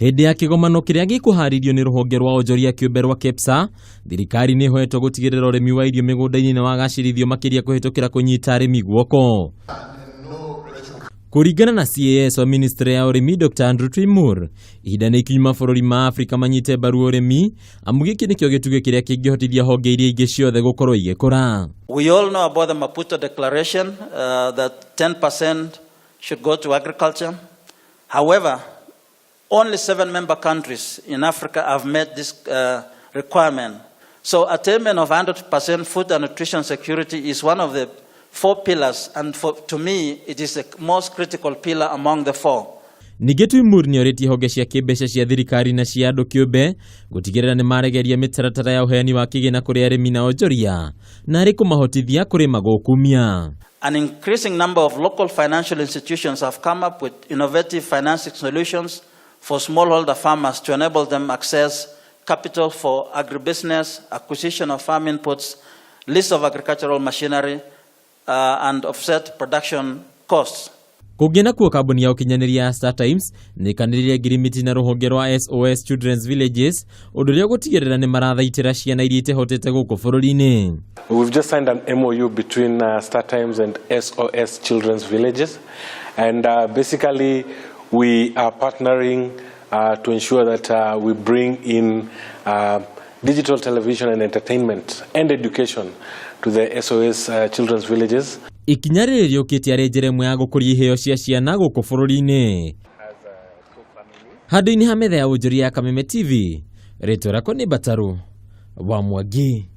Hĩndĩ ya kĩgomano kĩrĩa gĩkũharĩrio nĩ rũhonge rwa onjoria kĩũmbe rwa KEPSA, thirikari nĩ ĩhoetwo gũtigĩrĩra ũrĩmi wa irio mĩgũnda-inĩ nĩ wagacĩrithio makĩria kũhĩtũkĩra kũnyita arĩmi guoko. Kũringana na CAS wa ministry ya ũrĩmi Dr. Andrew Tuimur, ihinda nĩ ikinyu mabũrũri ma Afrika manyite mbaru ũrĩmi, amu gĩkĩ nĩkĩo gĩtugĩ kĩrĩa kĩngĩhotithia honge iria ingĩ ciothe gũkorwo igĩkũra. We all know about the Maputo Declaration that 10% should go to agriculture. However, only 7 member countries in Africa have met this requirement. So attainment of 100% food and nutrition security is one of the 4 pillars, and to me, it is the most critical pillar among the 4. Ningĩ Tuimur nĩ orĩtie honge cia kĩmbeca cia thirikari na cia andũ kĩũmbe gũtigĩrĩra nĩ maregeria mĩtaratara ya ũheani wa kĩgĩna kũrĩ arĩmi na onjoria na arĩ kũmahotithia kũrĩma gũkumia. An increasing number of local financial institutions have come up with innovative financing solutions for smallholder farmers to enable them access capital for agribusiness, acquisition of farm inputs, lease of agricultural machinery, and offset production costs. Kũngĩ nakuo kambuni ya ũkinyanĩria ya Star Times nĩ ĩkanĩrĩire ngirimiti na rũhonge rwa SOS Children's Villages ũndũ ũrĩa ũgũtigĩrĩra nĩ marathaitĩra ciana iria itehotete gũkũ bũrũri-inĩ. We've just signed an MOU between Star Times and SOS Children's Villages, and basically we are partnering to ensure that we bring in digital television and entertainment and education to the SOS Children's Villages. Ikinya rĩrĩ rĩũkĩte arĩ njĩra ĩmwe ya gũkũria iheo cia ciana gũkũ bũrũri-inĩ. Handũ-inĩ ha metha ya wonjoria ya Kameme TV, rĩtwa rĩakwa nĩ Mbataru wa Mwangi.